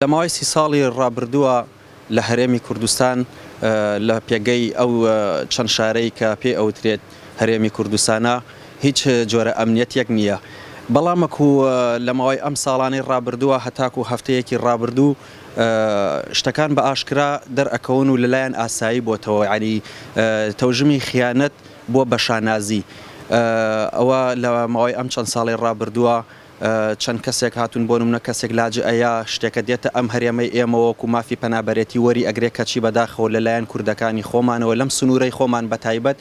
لە ماوەی سی ساڵی ڕابردووە لە هەرێمی کوردستان لە پێگەی ئەو چەند شارەی کە پێی ئەوترێت هەرێمی کوردستانە هیچ جۆرە ئەمنیەتێک نییە بەڵام وەکو لە ماوەی ئەم ساڵانەی ڕابردووە هەتاکو هەفتەیەکی ڕابردوو شتەکان بە ئاشکرا دەرئەکەون و لەلایەن ئاسایی بۆتەوە یانی تەوژمی خیانەت بووە بە شانازی ئەوە لە ماوەی ئەم چەند ساڵەی ڕابردووە چەند کەسێک هاتوون بۆ نمونە کەسێک لاجئە شتێکە دێتە ئەم هەرێمەی ئێمە وەکو مافی پەنابەرێتی وەری ئەگرێ کەچی بەداخەوە لە لایەن کوردەکانی خۆمانەوە لەم سنورەی خۆمان بەتایبەت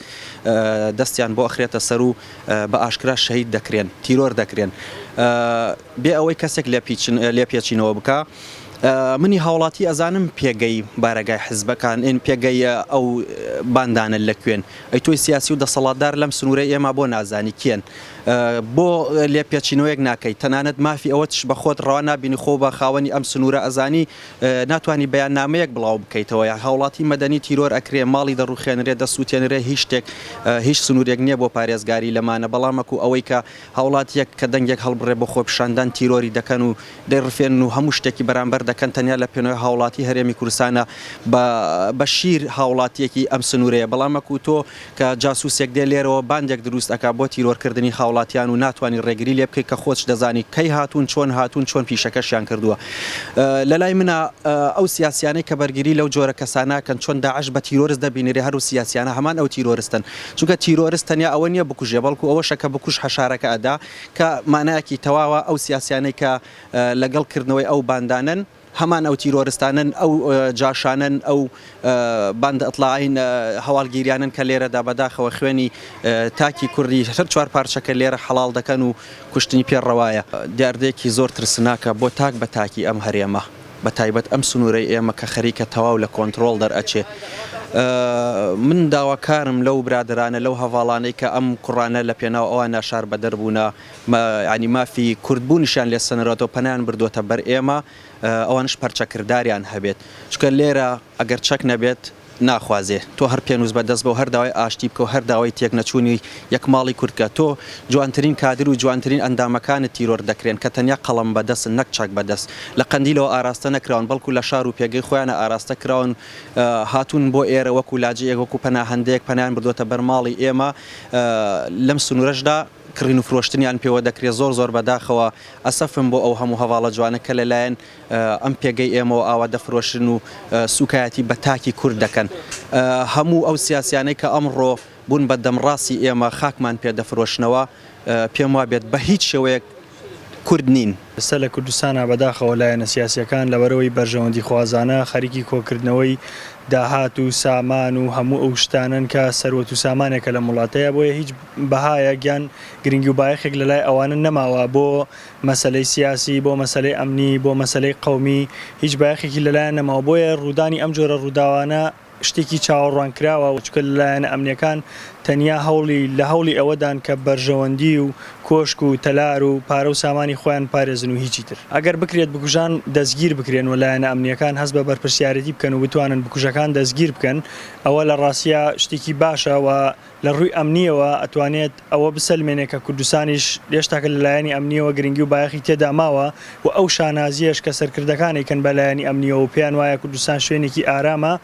دەستیان بۆ ئەخرێتە سەر و بە ئاشکرا شەهید دەکرێن تیرۆر دەکرێن بێ ئەوەی کەسێک لێپێچینەوە بکا منی هاوڵاتی ئەزانم پێگەی بارەگای حزبەکان ئین پێگەی ئەو باندانە لە کوێن ئەی تۆی سیاسی و دەسەڵاتدار لەم سنوورەی ئێمە بۆ نازانی کێن بۆ لێپێچینەوەیەک ناکەی تەنانەت مافی ئەوەتش بە خۆت ڕەوا نابینی خۆ بە خاوەنی ئەم سنوورە ئەزانی ناتوانی بەیاننامەیەک بڵاو بکەیتەوە یا هاوڵاتی مەدەنی تیرۆر ئەکرێ ماڵی دەڕوخێنرێ دەسوتێنرێ هیچ شتێک هیچ سنوورێک نییە بۆ پارێزگاری لەمانە بەڵام وەکو ئەوەی کە هاوڵاتیەک کە دەنگێک هەڵبڕێ بۆ خۆپیشاندان تیرۆری دەکەن و دەیڕفێنن و هەموو شتێکی بەرامبەر دەکەن تەنیا لە پێناوی هاوڵاتی هەرێمی کوردستانە بە بە شیر هاوڵاتیەکی ئەم سنوورەیە بەڵام وەکو تۆ کە جاسوسێک دێ لێرەوە باندێک دروست ئەکا بۆ تیرۆر کردنی هاوڵاتیان و ناتوانی ڕێگری لێ بکەی کە خۆتش دەزانی کەی هاتوون چۆن هاتوون چۆن پیشەکەشیان کردووە لەلای منا ئەو سیاسیانەی کە بەرگری لەو جۆرە کەسانە ئەکەن چۆن داعش بە تیرۆرست دەبینرێ هەر و سیاسیانە هەمان ئەو تیرۆرستن چونکە تیرۆرست تەنیا ئەوە نیە بکوژێ بەڵکو ئەوەشە کە بکوژ حەشارەکە ئەدا کە مانایەکی تەواوە ئەو سیاسیانەی کە لەگەڵ کردنەوەی ئەو باندانەن هەمان ئەو تیرۆرستانەن ئەو جاشانەن ئەو باندە ئیتڵاعین هەواڵگیریانەن کە لێرەدا بەداخەوە خوێنی تاکی کوردی هەر چوار پارچەکە لێرە حەڵاڵ دەکەن و کوشتنی پێ ڕەوایە. دیاردەیەکی زۆر ترسناکە بۆ تاک بە تاکی ئەم هەرێمە. بە تایبەت ئەم سنوورەی ئێمە کە خەریکە تەواو لە کۆنترۆڵ دەرئەچێ. من داواکارم لەو برادەرانە، لەو هەڤاڵانەی کە ئەم کوڕانە لە پێناو ئەوانا شاربەدەر بوونە، یانی مافی کوردبوونیشیان لێ سەنراوەتەوە، پەنایان بردووەتە بەر ئێمە، ئەوانش پەرچەکرداریان هەبێت. چونکە لێرە ئەگەر چەک نەبێت، ناخوازێ تۆ هەر پێنووس بە دەست بە و هەر داوای ئاشتی بکە و هەر داوای تێکنەچوونی یەک ماڵی کورد کە تۆ جوانترین کادر و جوانترین ئەندامەکانت تیرۆر دەکرێن کە تەنیا قەڵەم بە دەستن نەک چەک بە دەست لە قەندیلەوە ئاراستە نەکراون بەڵکو لە شار و پێگەی خۆیانە ئاراستە کراون هاتوون بۆ ئێرە وەکو لاجئێک وەکو پەناهەندەیەک پەنایان بردۆتە بەر ماڵی ئێمە لەم سنوورەشدا کڕین و فرۆشتنیان پێوە دەکرێت زۆر زۆر بەداخەوە ئەسەفم بۆ ئەو هەموو هەڤاڵە جوانە کە لەلایەن ئەم پێگەی ئێمەوە ئاوا دەفرۆشن و سوکایەتی بە تاکی کورد دەکەن هەموو ئەو سیاسیانەی کە ئەمڕۆ بوون بە دەمڕاستی ئێمە خاکمان پێ دەفرۆشنەوە پێم وابێت بە هیچ شێوەیەک کورد نین. ئێستا لە کوردستانا بەداخەوە لایەنە سیاسیەکان لەبەرئەوەی بەرژەوەندی خوازانە خەریکی کۆکردنەوەی داهات و سامان و هەموو ئەو شتانەن کە سەروەت و سامانێکە لەم وڵاتەیە بۆیە هیچ بەهایەک یان گرنگی و بایەخێک لەلای ئەوانە نەماوە بۆ مەسەلەی سیاسی بۆ مەسەلەی ئەمنی بۆ مەسەلەی قەومی هیچ بایەخێکی لەلایان نەماوە بۆیە ڕوودانی ئەم جۆرە ڕووداوانە شتێکی چاوەڕوانکراوە، چونکە لایەنە ئەمنییەکان تەنیا هەوڵی لە هەوڵی ئەوەدان کە بەرژەوەندی و کۆشک و تەلار و پارە و سامانی خۆیان بپارێزن و هیچی تر. ئەگەر بکرێت بکوژان دەستگیر بکرێن و لایەنە ئەمنییەکان هەست بە بەرپرسیارێتی بکەن و بتوانن بکوژەکان دەستگیر بکەن ئەوە لە ڕاستیا شتێکی باشە و لە ڕووی ئەمنییەوە ئەتوانێت ئەوە بسەلمێنێ کە کوردستانیش هێشتاکە لە لایەنی ئەمنییەوە گرنگی و بایەخی تێدا ماوە و ئەو شانازییەش کە سەرکردەکان ئەیکەن بە لایەنی ئەمنییەوە و پێیان وایە کوردستان شوێنێکی ئارامە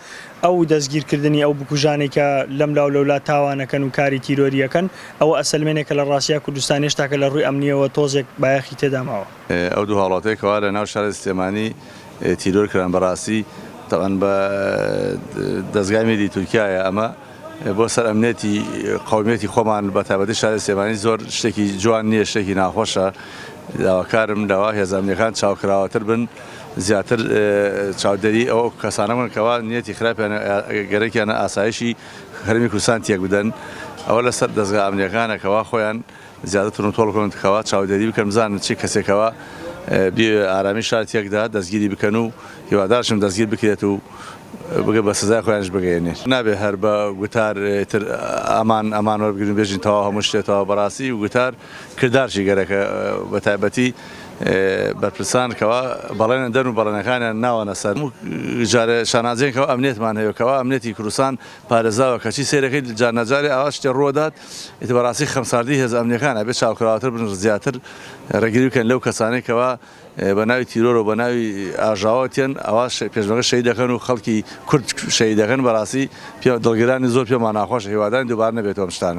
ئەو دەستگیرکردنی ئەو بکوژانەی کە لەملاو لەولا تاوان ئەکەن و کاری تیرۆری ئەکەن ئەوە ئەسەلمێنێ کە لە ڕاستیا کوردستان هێشتاکە لە ڕووی ئەمنییەوە تۆزێک بایەخی تێدا ماوە. ئەو دوو هاوڵاتیە کەوا لە ناو شاری سلێمانی تیرۆر کران بەڕاستی تەبعەن بە دەزگای میدی تورکیایە ئەمە بۆ سەر ئەمنیەتی قەومیەتی خۆمان بە تایبەتی شاری سلێمانی زۆر شتێکی جوان نییە شتێکی ناخۆشە داواکارم لەوە هێزە ئەمنیەکان چاوکراوەتر بن زیاتر چاودێری ئەو کەسانە بن کەوا نیەتی خراپیان گەرەکیانە ئاسایشی هەرێمی کوردستان تێک بدەن ئەوە لەسەر دەزگا ئەمنیەکانە کەوا خۆیان زیاتر توندوتۆڵ بکەن کەوا چاودێری بکەن بزانن چی کەسێکەوە بیەوێ ئارامی شار تێکدا دەستگیری بکەن و هیوادارشم دەستگیر بکرێت و بگە بە سزای خۆیانش بگەیەنێ. نابێ هەر بە گوتار ئیتر ئەمان ئەمان وەربگرین بێژین تەواو هەموو شتێ تەواو بەڕاستی گوتار کردارشی گەرەکە بە تایبەتی. بەرپرسان کەوا بەڵێن دەن و بەڵێنەکانیان ناوەنە سەر. هەموو جارێ شانازیین کەوا ئەمنیەتمان هەیە و کەوا ئەمنیەتی کوردستان پارێزراوە کەچی سەیرەکەی جار ناجارێ ئاوا شتێ ڕووەدات ئیتر بەڕاستی خەمساردی هێزە ئەمنیەکان ئەبێ چاوکراوەتر بن زیاتر ڕێگری بکەن لەو کەسانەی کەوا بە ناوی تیرۆر و بە ناوی ئاژاوە تێن ئەوا پێشمەرگە شەهید دەکەن و خەڵکی کورد شەهید دەکەن بەڕاستی پێ دڵگرانی زۆر پێمان ناخۆشە هیوادارین دووبارە نەبێتەوە ئەم شتانە.